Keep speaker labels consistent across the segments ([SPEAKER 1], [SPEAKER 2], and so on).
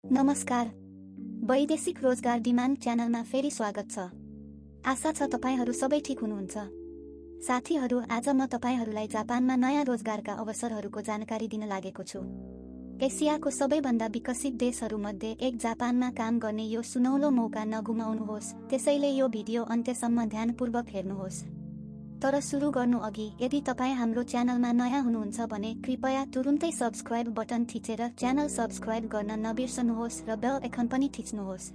[SPEAKER 1] नमस्कार। वैदेशिक रोजगार डिमान्ड च्यानलमा फेरि स्वागत छ। आशा छ तपाईहरू सबै ठिक हुनुहुन्छ। साथीहरू, आज म तपाईहरूलाई जापानमा नयाँ रोजगारका अवसरहरूको जानकारी दिन लागेको छु। एसियाको सबैभन्दा विकसित देशहरूमध्ये एक जापानमा काम गर्ने यो सुनौलो मौका नगुमाउनुहोस्। त्यसैले यो भिडियो अन्त्यसम्म ध्यानपूर्वक हेर्नुहोस्। तर सुरु गर्नु अघि यदि तपाईँ हाम्रो च्यानलमा नयाँ हुनुहुन्छ भने कृपया तुरुन्तै सब्स्क्राइब बटन थिचेर च्यानल सब्स्क्राइब गर्न नबिर्सनुहोस् र बेल आइकन पनि थिच्नुहोस्।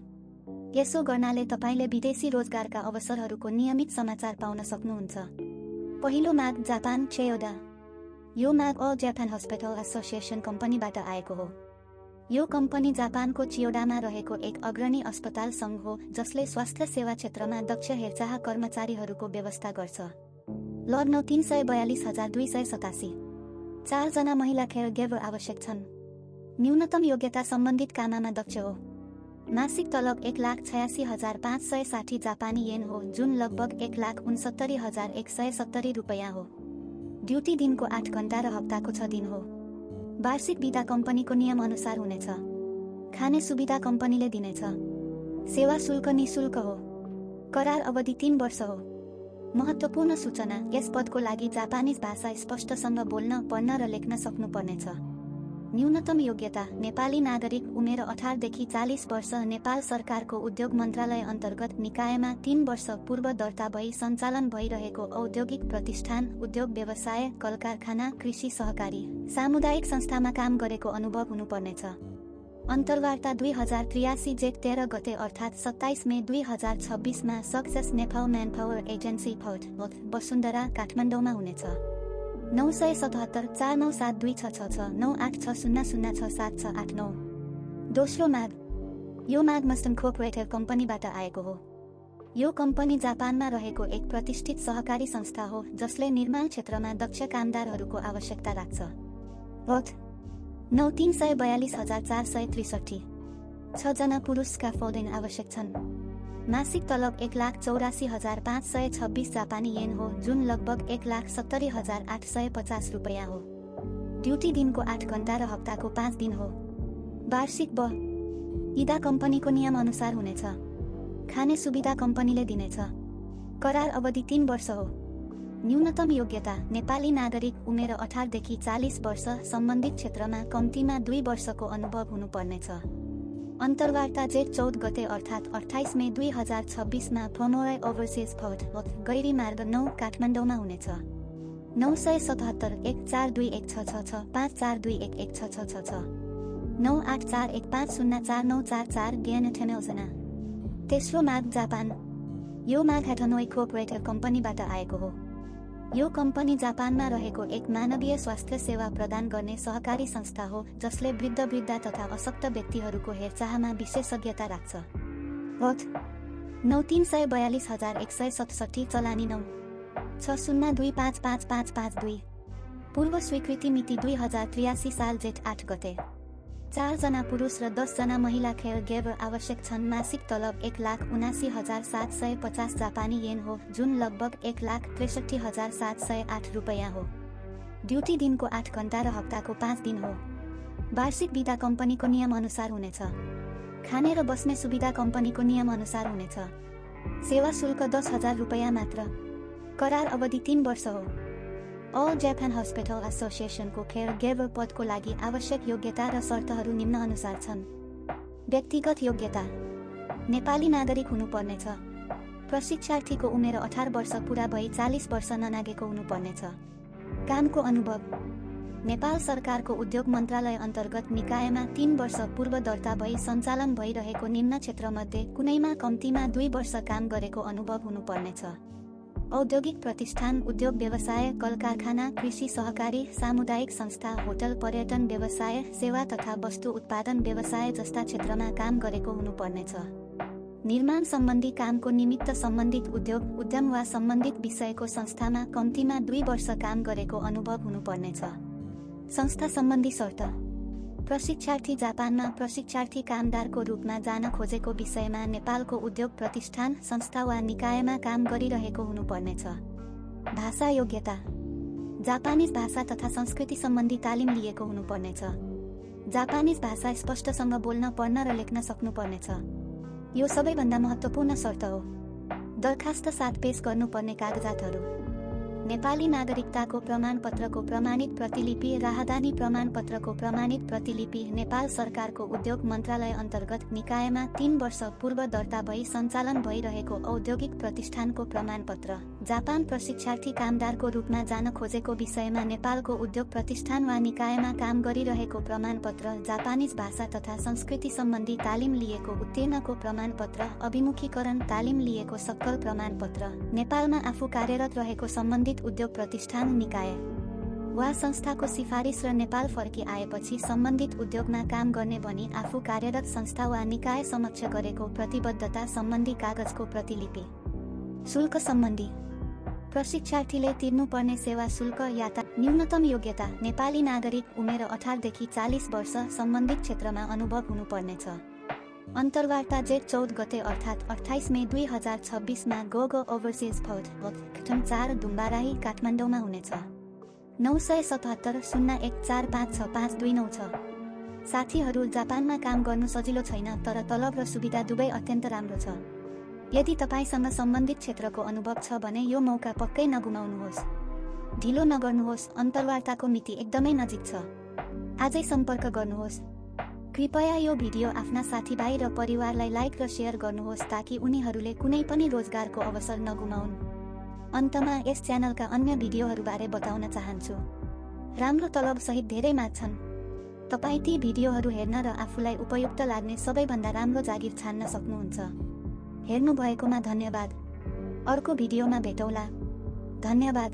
[SPEAKER 1] यसो गर्नाले तपाईले विदेशी रोजगारका अवसरहरूको नियमित समाचार पाउन सक्नुहुन्छ। पहिलो माग जापान चियोडा। यो माग अल जापान हस्पिटल एसोसिएसन कम्पनीबाट आएको हो। यो कम्पनी जापानको चियोडामा रहेको एक अग्रणी अस्पताल सङ्घ हो जसले स्वास्थ्य सेवा क्षेत्रमा दक्ष हेरचाह कर्मचारीहरूको व्यवस्था गर्छ। लग्न 342,287। 4 जना महिला केयर गिभर आवश्यक छन्। न्यूनतम योग्यता सम्बन्धित काममा दक्ष हो। मासिक तलब 1,86,560 जापानी येन हो, जुन लगभग 1,69,170 रुपैयाँ हो। ड्युटी दिनको 8 घण्टा र हप्ताको 6 दिन हो। वार्षिक बिदा कम्पनीको नियम अनुसार हुनेछ। खाने सुविधा कम्पनीले दिनेछ। सेवा शुल्क निशुल्क हो। करार अवधि 3 वर्ष हो। महत्त्वपूर्ण सूचना, यस पदको लागि जापानिज भाषा स्पष्टसँग बोल्न, पढ्न र लेख्न सक्नुपर्नेछ। न्यूनतम योग्यता नेपाली नागरिक, उमेर 18 देखि 40 वर्ष, नेपाल सरकारको उद्योग मन्त्रालय अन्तर्गत निकायमा 3 वर्ष पूर्व दर्ता भई सञ्चालन भइरहेको औद्योगिक प्रतिष्ठान, उद्योग व्यवसाय, कल कारखाना, कृषि सहकारी, सामुदायिक संस्थामा काम गरेको अनुभव हुनुपर्नेछ। अन्तर्वार्ता 2083 जेठ 13 गते अर्थात् 27 मे 2026 मा सक्सेस नेपाल म्यानपावर एजेन्सी फौज वसुन्धरा काठमाडौँमा हुनेछ। 977 497266 986006689। दोस्रो माग। यो माग मस्टन कोअपरेटिभ कम्पनीबाट आएको हो। यो कम्पनी जापानमा रहेको एक प्रतिष्ठित सहकारी संस्था हो जसले निर्माण क्षेत्रमा दक्ष कामदारहरूको आवश्यकता राख्छ। 9,342,463। 6 जना पुरुषका फोल्डिङ आवश्यक छन्। मासिक तलब 1,84,526 जापानी येन हो, जुन लगभग 1,70,850 रुपैयाँ हो। ड्युटी दिनको 8 घण्टा र हप्ताको 5 दिन हो। वार्षिक इदा कम्पनीको नियम अनुसार हुनेछ। खाने सुविधा कम्पनीले दिनेछ। करार अवधि 3 वर्ष हो। न्यूनतम योग्यता नेपाली नागरिक, उमेर 18 देखि 40 वर्ष, सम्बन्धित क्षेत्रमा कम्तीमा 2 वर्षको अनुभव हुनुपर्नेछ। अन्तर्वार्ता जेठ 14 गते अर्थात् 28 मे 2026 मा फमोराई ओभरसिज फौज गैरी मार्ग 9 काठमाडौँमा हुनेछ। 977 1421666 5421166 98415049444 ज्ञानठेनौजना। तेस्रो माग जापान। यो माग हेटनोई कोअपरेटिभ कम्पनीबाट आएको हो। यो कम्पनी जापानमा रहेको एक मानवीय स्वास्थ्य सेवा प्रदान गर्ने सहकारी संस्था हो जसले वृद्ध तथा अशक्त व्यक्तिहरूको हेरचाहमा विशेषज्ञता राख्छ। 9,342,167 चलानी 9 602555552। पूर्व स्वीकृति मिति 2083 साल जेठ 8 गते। 4 जना पुरुष र 10 जना महिला केयर गिभर आवश्यक छन्। मासिक तलब 1,79,750 जापानी येन हो, जुन लगभग 1,63,708 रुपैयाँ हो। ड्युटी दिनको 8 घण्टा र हप्ताको 5 दिन हो। वार्षिक बिदा कम्पनीको नियम अनुसार हुनेछ। खाने र बस्ने सुविधा कम्पनीको नियम अनुसार हुनेछ। सेवा शुल्क 10,000 रुपैयाँ मात्र। करार अवधि 3 वर्ष हो। अल जापान हस्पिटल एसोसिएसनको केयर गिभर पदको लागि आवश्यक योग्यता र शर्तहरू निम्न अनुसार छन्। व्यक्तिगत योग्यता नेपाली नागरिक हुनुपर्नेछ। प्रशिक्षार्थीको उमेर 18 वर्ष पुरा भई 40 वर्ष ननागेको हुनुपर्नेछ। कामको अनुभव नेपाल सरकारको उद्योग मन्त्रालय अन्तर्गत निकायमा 3 वर्ष पूर्व दर्ता भई सञ्चालन भइरहेको निम्न क्षेत्रमध्ये कुनैमा कम्तीमा 2 वर्ष काम गरेको अनुभव हुनुपर्नेछ। औद्योगिक प्रतिष्ठान, उद्योग व्यवसाय, कल कारखाना, कृषि सहकारी, सामुदायिक संस्था, होटल, पर्यटन व्यवसाय, सेवा तथा वस्तु उत्पादन व्यवसाय जस्ता क्षेत्रमा काम गरेको हुनुपर्नेछ। निर्माण सम्बन्धी कामको निमित्त सम्बन्धित उद्योग, उद्यम वा सम्बन्धित विषयको संस्थामा कम्तीमा 2 वर्ष काम गरेको अनुभव हुनुपर्नेछ। संस्था सम्बन्धी शर्त। प्रशिक्षार्थी जापानमा प्रशिक्षार्थी कामदारको रूपमा जान खोजेको विषयमा नेपालको उद्योग प्रतिष्ठान, संस्था वा निकायमा काम गरिरहेको हुनुपर्नेछ। भाषा योग्यता जापानिज भाषा तथा संस्कृति सम्बन्धी तालिम लिएको हुनुपर्नेछ। जापानिज भाषा स्पष्टसँग बोल्न पढ्न र लेख्न सक्नुपर्नेछ। यो सबैभन्दा महत्त्वपूर्ण शर्त हो। दरखास्त साथ पेश गर्नुपर्ने कागजातहरू: नेपाली नागरिकताको प्रमाणपत्रको प्रमाणित प्रतिलिपि, राहदानी प्रमाणपत्रको प्रमाणित प्रतिलिपि, नेपाल सरकारको उद्योग मन्त्रालय अन्तर्गत निकायमा 3 वर्ष पूर्व दर्ता भई सञ्चालन भइरहेको औद्योगिक प्रतिष्ठानको प्रमाणपत्र, जापान प्रशिक्षार्थी कामदारको रूपमा जान खोजेको विषयमा नेपालको उद्योग प्रतिष्ठान वा निकायमा काम गरिरहेको प्रमाणपत्र, जापानिज भाषा तथा संस्कृति सम्बन्धी तालिम लिएको उत्तीर्णको प्रमाणपत्र, अभिमुखीकरण तालिम लिएको सक्कल प्रमाणपत्र, नेपालमा आफू कार्यरत रहेको सम्बन्धित उद्योग प्रतिष्ठान, निकाय वा संस्थाको सिफारिस र नेपाल फर्की आएपछि सम्बन्धित उद्योगमा काम गर्ने भनी आफू कार्यरत संस्था वा निकाय समक्ष गरेको प्रतिबद्धता सम्बन्धी कागजको प्रतिलिपि। शुल्क सम्बन्धी: प्रशिक्षार्थीले तिर्नुपर्ने सेवा शुल्क याता। न्यूनतम योग्यता: नेपाली नागरिक, उमेर 18 देखि 40 वर्ष, सम्बन्धित क्षेत्रमा अनुभव हुनुपर्नेछ। अन्तर्वार्ता जेठ 14 गते अर्थात् 28 मे 2026 मा गो ओभरसिज भोट 4 दुम्बाराही, काठमाडौँमा हुनेछ। 977 01 456529 छ। साथीहरू, जापानमा काम गर्नु सजिलो छैन, तर तलब र सुविधा दुवै अत्यन्त राम्रो छ। यदि तपाईसँग सम्बन्धित क्षेत्रको अनुभव छ भने यो मौका पक्कै नगुमाउनुहोस्। ढिलो नगर्नुहोस्, अन्तर्वार्ताको मिति एकदमै नजिक छ। आजै सम्पर्क गर्नुहोस्। कृपया यो भिडियो आफ्ना साथीभाइ र परिवारलाई लाइक र सेयर गर्नुहोस् ताकि उनीहरूले कुनै पनि रोजगारको अवसर नगुमाउन्। अन्तमा यस च्यानलका अन्य भिडियोहरूबारे बताउन चाहन्छु। राम्रो तलब सहित धेरै माग्छन्। तपाईँ ती भिडियोहरू हेर्न र आफूलाई उपयुक्त लाग्ने सबैभन्दा राम्रो जागिर छान्न सक्नुहुन्छ। हेर्नुभएकोमा धन्यवाद। अर्को भिडियोमा भेटौँला। धन्यवाद।